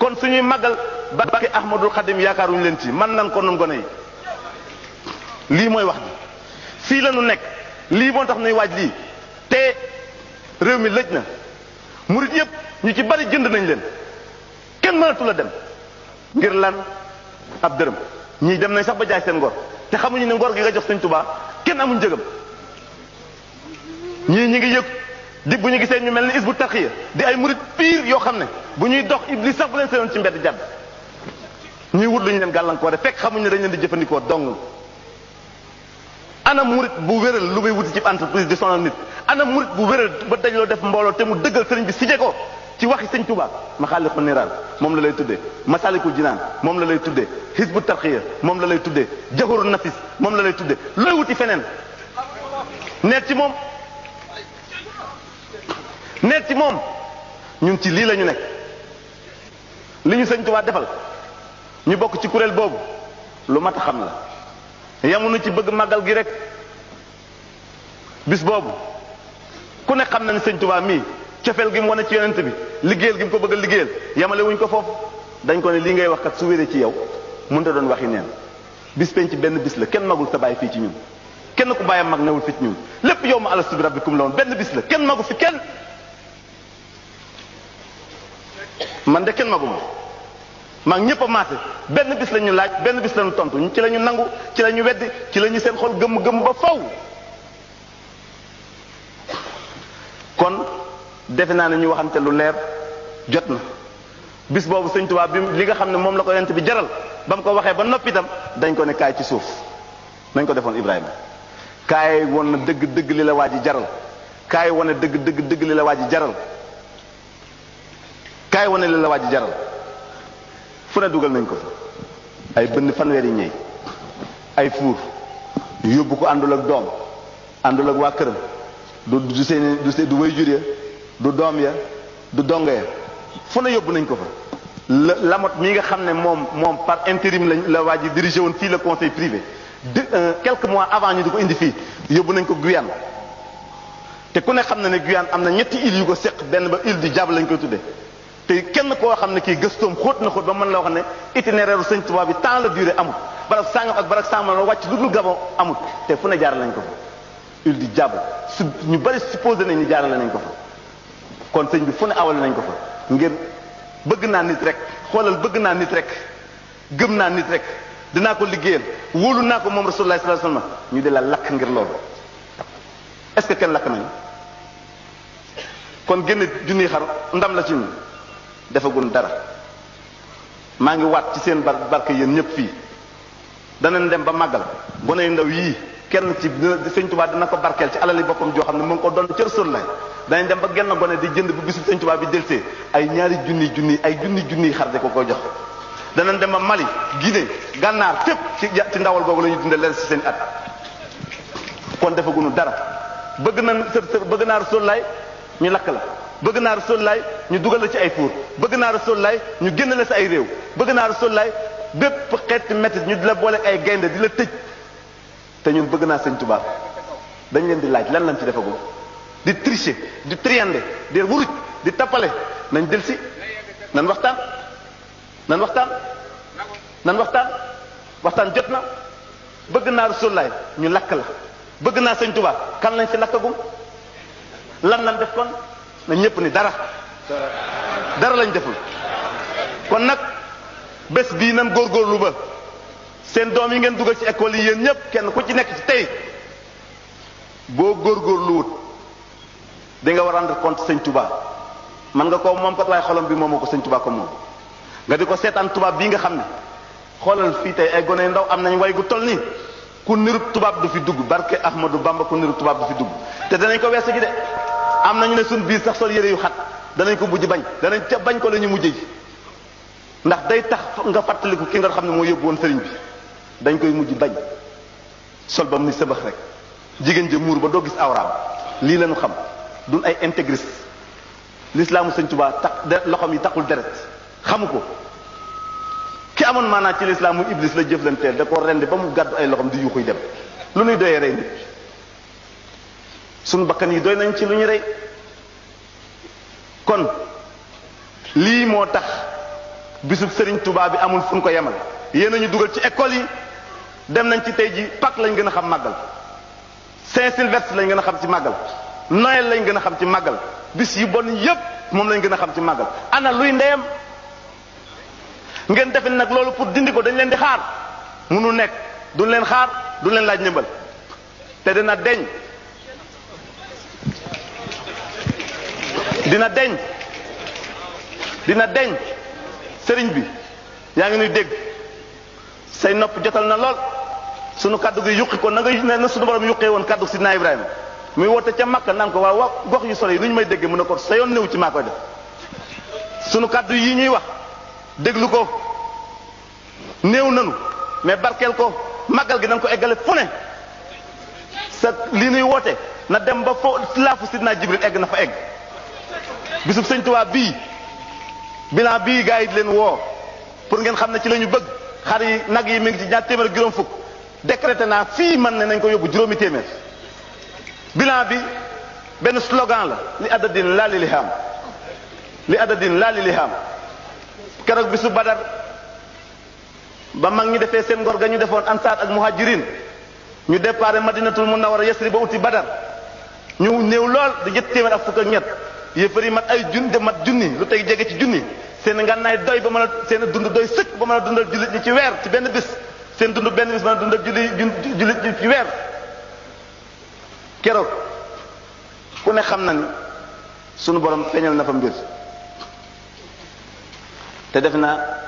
kon suñuy màggal barke Ahmadul Xadim yaakaaruñu leen ci man nan ko nun gone yi lii mooy wax ji fii la ñu nekk lii moo tax nuy waaj lii te réew mi lëj na murit yëpp ñu ci bari jënd nañ leen kenn mënatu la dem ngir lan ab dërëm ñii dem nañ sax ba jaay seen ngor te xamuñu ne ngor gi nga jox Sëñ Tuubaa kenn amuñ njëgam ñii ñi ngi yëg di bu ñu gisee ñu mel ni Hizbut Tarqiyyah di ay murit pire yoo xam ne bu ñuy dox Iblis sax bu leen seyoon ci mbedd jàdd ñuy wut lu ñu leen gàllankoore fekk xamuñ ne dañ leen di jëfandikoo dong. ana murit bu wéral lu muy wuti ci entreprise di sonal nit ana murit bu wéral ba dajaloo def mbooloo te mu dëggal sëriñ bi sije ko ci waxi Sëñ Tuubaa Maxaaliqu Niraan moom la lay tuddee Masaalikul Jinaan moom la lay tuddee Hizbut Tarqiyyah moom la lay tuddee Jawharun Nafis moom la lay tuddee looy wuti feneen neet ci moom neet ci moom ñun ci lii la ñu nekk li ñu Sëñ Tuubaa defal ñu bokk ci kuréel boobu lu mat a xam la yamuñu ci bëgg màggal gi rek bis boobu ku ne xam na ni Sëñ Tuubaa mii cofeel gi mu wane ci yonent bi liggéeyal gi mu ko bëgg a liggéeyal yamale wuñ ko foofu dañ ko ne lii ngay wax kat su wéree ci yow mënut a doon waxi neen bis penc ci benn bis la kenn magul sa bàyyi fii ci ñun kenn ku bàyyam mag newul fi ci ñun lépp yow ma alastu bi rabbikum la woon benn bis la kenn magu fi kenn man de kenn magu ma maa ngi ñëpp a maase benn bis la ñu laaj benn bis la ñu tontu ci la ñu nangu ci la ñu weddi ci la ñu seen xol gëmm ba faw kon defe naa ne ñu waxante lu leer jot na bis boobu Sëñ Tuubaa bi li nga xam ne moom la ko yonent bi jaral ba mu ko waxee ba noppi itam dañ ko ne kaay ci suuf nañ ko defoon Ibrahima kaay woon na dëgg dëgg li la waa ji jaral kaay wane dëgg dëgg dëgg li la waa ji jaral kaay wane li la waa ji jaral fu ne dugal nañ ko fa ay bënn fanweeri ñey ay fuur yóbbu ko àndul ak doom àndul ak waa këram du seen du way jur ya du doom ya du dongo ya fu ne yóbbu nañ ko fa lamot mii nga xam ne moom par intérim lañ la waa ji dirigé woon fii le conseil privé quelques mois avant ñu di ko indi fii yóbbu nañ ko Guyane te ku ne xam na ne Guyane am na ñetti îles yu ko séq benn ba île du Diable lañ koy tuddee te kenn koo xam ne kii gëstoom xóot na xóot ba mën la wax ne itinéraire Sëñ Tuubaa bi temps la durée amut barab sàngam ak barab sàngam la wàcc lu dul Gabon amut te fu ne jaar lañ ko fa île du Diable ñu bari supposé nañ ni jaarale nañ ko fa kon sëñ bi fu ne awale nañ ko fa ngir bëgg naa nit rek xoolal bëgg naa nit rek gëm naa nit rek dinaa ko liggéeyal wóolu naa ko moom Rasulullah sallallahu alayhi wasallam ñu di la lakk ngir loolu est-ce que kenn lakk nañu kon génn junniy xar ndam la ci ñun defagun dara maa ngi waat ci seen barke yéen ñëpp fii danañ dem ba màggal gone yu ndaw yii kenn ci Sëñ Tuubaa dina ko barkeel ci alali boppam joo xam ne mu ngi ko doon ci Rasulullah danañ dem ba genn gone di jënd bu bisu Sëñ Tuubaa bi delsee ay ñaari junniy xar de ko koy jox danañ dem ba Mali Guinée Gànnaar fépp ci ndawal googu la ñu dundee leen ci seen at kon defagunu dara bëgg naa Rasulullah ñu lakk la bëgg naa Rasulullah ñu dugal la ci ay fuur bëgg naa Rasulullah ñu génn la ci ay réew bëgg naa Rasulullah bépp xeeti métti ñu di la boole ay gaynde di la tëj te ñun bëgg naa Sëñ Tuubaa dañ leen di laaj lan lañ ci defagul di tricher di triander di wuruj di tappale nañ del si nan waxtaan waxtaan jot na bëgg naa Rasulullah ñu lakk la bëgg naa Sëñ Tuubaa kan lañ ci lakkagum lan lañ def kon na ñépp ni dara lañ deful kon nag bés bii nan góorgóorlu ba seen doom yi ngeen dugal ci école yi yéen ñëpp kenn ku ci nekk ci tey boo góorgóorluwut di nga war a rendre compte Sëñ Tuubaa man nga ko moom kat waaye xolam bi moomoo ko Sëñ Tuubaa ko moom nga di ko seetaan tubaab bii nga xam ne xoolal fii tey ay gone ndaw am nañ way gu toll nii ku nirub tubaab du fi dugg barke Ahmadou Bamba ku nirub tubaab du fi dugg te danañ ko weesu gi de am nañu ne suñ biir sax sol yére yu xat danañ ko mujj bañ danañ ca bañ ko la ñu mujjee ji ndax day tax nga fàttaliku ki nga xam ne moo yóbbu woon sëriñ bi dañ koy mujj bañ sol ba mu ni sëbax rek jigéen ja muur ba doo gis awraam lii lañu xam duñ ay intégriste l'islaamu Sëñ Tuubaa tax loxoom yi taxul deret xamu ko ki amoon maanaa ci lislaam muy iblis la jëflanteel da ko rendi ba mu gàddu ay loxoom di yuuxuy dem lu ñuy doyee rey nit suñu bakkan yi doy nañ ci lu ñu rey kon lii moo tax bisub Serigne Touba bi amul fu ñu ko yemal. yéen a ñu dugal ci école yi dem nañ ci tey ji Pâques lañ gën a xam màggal Saint-Sylvestre lañ gën a xam ci màggal Noël lañ gën a xam ci màggal bis yu bon yépp moom lañ gën a xam ci màggal. ana luy ndeyam ngeen defe nag loolu pour dindi ko dañ leen di xaar munu nekk duñ leen xaar duñ leen laaj ndimbal te dina deñ dina deñ sëriñ bi yaa ngi nuy dégg say nopp jotal na lool sunu kaddu gi yuqi ko na nga na sunu borom yuqee woon kaddu sidna Ibrahima muy woote ca Makka naan ko waaw gox yu solo yi nu ñu may déggee mu ne ko sa yoon néew ci maa koy def sunu kaddu yi ñuy wax déglu ko néew nanu mais barkeel ko màggal gi nañ ko eggale fu ne sa li nuy woote na dem ba fo laafu sidna Jibril egg na fa egg bisub sëñ Tuubaa bii bilan bii gars yi di leen woo pour ngeen xam ne ci la ñu bëgg xar yi nag yi mi ngi ci ñaar téeméer ak juróom fukk décrété naa fii man ne nañ ko yóbbu juróomi téeméer bilan bi benn slogan la li adadin laa li lihaam li adadin laa li lihaam keroog bisu Badar ba mag ñi defee seen ngor ga ñu defoon ansaar ak muhajirin ñu déparé madinatul munawwara yasri ba uti Badar ñu néew lool di ñett téeméer ak fukk ak ñett yéefar yi mat ay mat junni lu tey jege ci junni seen ngànnaay doy ba mën a seen dund doy sëkk ba mën a dundal jullit ñi ci weer ci benn bis seen dund benn bis mën a dundal jullit ñi ci weer keroog ku ne xam na ni sunu borom feeñal na fa mbir te def naa